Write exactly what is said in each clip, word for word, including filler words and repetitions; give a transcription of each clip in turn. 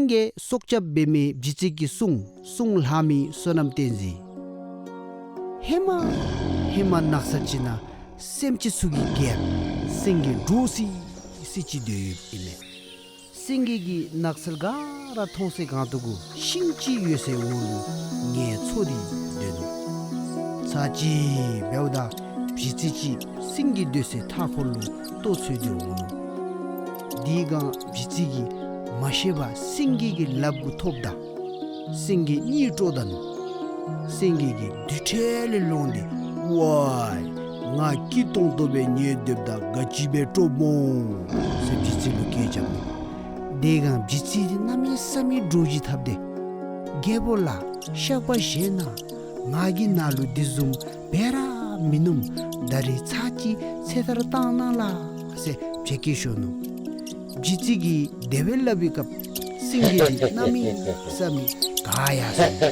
སེང་གེ་སྲོག་སྐྱབས་འབད་མི་བྱི་ཙི་གིས་གསུངས། གསུང་ལྷག་མི་བསོད་ནམས་བསྟན་འཛིན། ཧེ་མ་ཧེ་མ་ནགས་ཚལ་ཅིག་ནང་སེམས་ཅན་ཚུ་གི་རྒྱལཔོ་སེང་གེ་འདྲོག་སི་སི་ཅིག་སྡོད་ཡོདཔ་ཨིན་མས། སེང་གེ་གིས་ནགས་ཚལ་ག་ར་མཐོང་སའི་སྒང་ཏོག་གུ་ཤིང་ཅིག་ཡོད་སའི་འོག་ལུ་ངལ་འཚོ་སྟེ་སྡོད་ནུག། ཚར་ཅིག་འབདཝ་ད་བྱི་ཙི་ཅིག་སེང་གེ་སྡོད་སའི་མཐའ་འཁོར་ལུ་ལྟོ་འཚོལ་ཏེ་འོང་ནུག། དེའི་སྒང་བྱི་ཙི་གིས་མ་ཤེས་པར་སེང་གེ་གི་ལགཔ་གུ་ཐོབ་ད། སེང་གེ་གཉིད་དཀྲོག་ད་ནུག། སེང་གེ་གིས་རྡུལ་ཕྲན་ལས་ལོང་སྟེ་ཝའི་ང་སྐྱིད་ཏོང་ཏོ་སྦེ་ཉལ་སྡོདཔ་ད་ག་ཅི་སྦེ་དཀྲོགཔ་སྨོ་ཟེར་བྱི་ཙི་ལུ་སྐད་རྐྱབ་ནུག། དེ་སྒང་བྱི་ཙི་འདི་གནམ་མེད་ས་མེད་འདྲོག་བྱེལ་འཐབ་སྟེ་རྒྱལ་པོ་ལགས་བཤགས་པ་བཞེས་གནང་། ང་གིས་ནཱ་ལུ་དེ་བཟུམ་འབད་ར་མིན་ནུག། ད་རིས་ཚར་ཅིག་ཚེ་ཐར་བཏང་གནང་ལགས་ཟེར་བྱེད་སྐད་ཤོར་ནུག། བྱི་ཙི་གིས་དེ་སྦེ་སླབ་པའི་སྐབས་སེང་གེ་འདི་གནམ་མེད་ས་མེད་དགའ་ཡར་སོ་ནུག།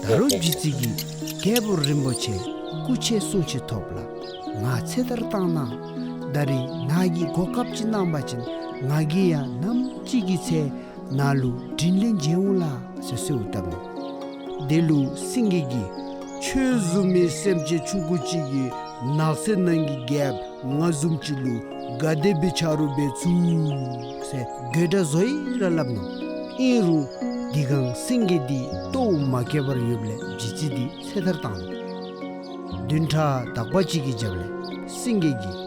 ད་རུང་བྱི་ཙི་གིས་རྒྱལ་པོ་རིན་པོ་ཆེ་སྐུ་མཆེད་གསུང་ཆེན་ཐོབ་ལགས། ང་ཚེ་ཐར་བཏང་གནང་། ད་རིས་ནཱ་གིས་གོ་སྐབས་ཅིག་གནང་པ་ཅིན་ང་གིས་ཡང་ནམ་ཅིག་གི་ཚེ་ནཱ་ལུ་དྲིན་ལན་འཇལ་འོང་ལགས་ཟེར་གསོལཝ་བཏབ་ནུག། དེ་ལུ་སེང་གེ་གིས་ཁྱོད་བཟུམ་མའི་སེམས་ཅན་ཆུང་ཀུ་ཅིག་གིས་ནགས་ཚལ་ནང་གི་རྒྱལཔོ་ང་བཟུམ་ཅིག་ལུ་ག་དེ་སྦེ་ཆ་རོགས་འབད་ཚུགས་ཟེར་དགོད་བྲ་བཟོ་ཡི་ར་སླབ་ནུག། ཨིན་རུང་དེ་སྒང་སེང་གེ་འདི་ལྟོཝ་མ་བཀྱེས་པར་ཡོདཔ་ལས་བྱི་ཙི་འདི་ཚེ་ཐར་བཏང་ནུག། བདུན་ཕྲག་དག་པ་ཅིག་གི་རྒྱབ་ལས་སེང་གེ་གིས་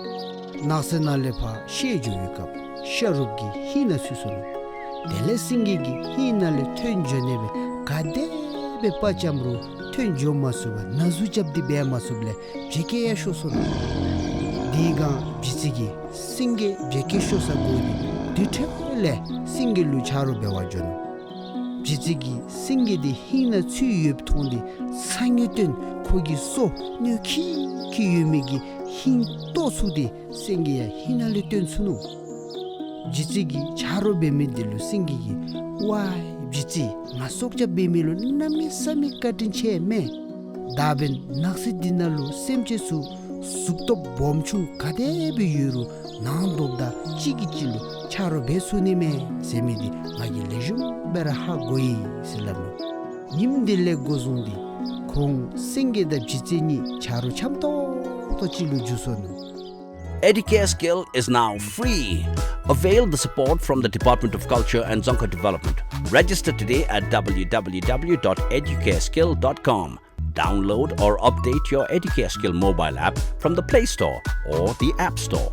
ནགས་ཚལ་ནང་ལས་ཕར་བཤལ་འགྱོ་བའི་སྐབས་ཤ་རོགསཔ་གི་ཧིང་ནང་ཚུད་སོ་ནུག། དེ་ལས་སེང་གེ་གིས་ཧིང་ནང་ལས་ཐོན་འགྱོ་ནི་སྦེ་ག་དེ་སྦེ་དཔའ་བཅམ་རུང་ཐོན་འགྱོ་མ་ཚུགས་པར་ན་ཟུག་རྐྱབ་སྟེ་འབད་མ་ཚུགསཔ་ལས་བྱེད་སྐད་ཡང་ཤོར་སོ་ནུག། དེ་སྒང་བྱི་ཙི་གིས་སེང་གེ་བྱེད་སྐད་ཤོར་ས་གོ་སྟེ་དེ་འཕྲོ་ལས་སེང་གེ་ལུ་ཆ་རོགས་འབད་བར་འགྱོ་ནུག། བྱི་ཙི་གིས་སེང་གེ་འདི་ཧིང་ནང་ཚུད་ཡོདཔ་མཐོང་སྟེ་ས་ངེས་བཏོན། ཁོ་གི་སོ་གནོད་ཁི་ཁི་ཡོད་མི་གི་ཧིང་ལྟོ་ཚུགས་ཏེ་སེང་གེ་ཡང་ཧིང་ནང་ལས་བཏོན་ཚུགས་ནུག། བྱི་ཙི་གི་ཆ་རོགས་འབད་མི་འདི་ལུ་སེང་གེ་གིས་ཝའི་བྱི་ཙི་ང་སྲོག་སྐྱབས་འབད་མི་ལུ་གནམ་མེད་ས་མེད་བཀའ་དྲིན་ཆེ་མས། ད་འབདན་ནགས་ཚལ་འདི་ནང་ལུ་སེམས་ཅན་ཚུ་གཟུགས་སྟོབས་སྦོམ་ཆུང་ག་དེ་སྦེ་ཡོད་རུང་ནང་དོག་དང་གཅིག་གིས་གཅིག་ལུ་ཆ་རོགས་འབད་ཚུགས་ནི་མས་ཟེར་མི་འདི་ང་གིས་ལེགས་ཤོམ་སྦེ་ར་ཧ་གོ་ཡི་ཟེར་སླབ་ནུག། ཉིནམ་དེ་ལས་འགོ་བཟུང་སྟེ་ཁོང་སེང་གེ་དང་བྱི་ཙི་གཉིས་ཆ་རོགས་འཆམ་ཏོག་ཏོ་ཅིག་ལུ་འགྱུར་སོ་ནུག། Educare Skill is now free. Avail the support from the Department of Culture and Dzongkha Development. Register today at w w w dot educare skill dot com. Download or update your Educare Skill mobile app from the Play Store or the App Store.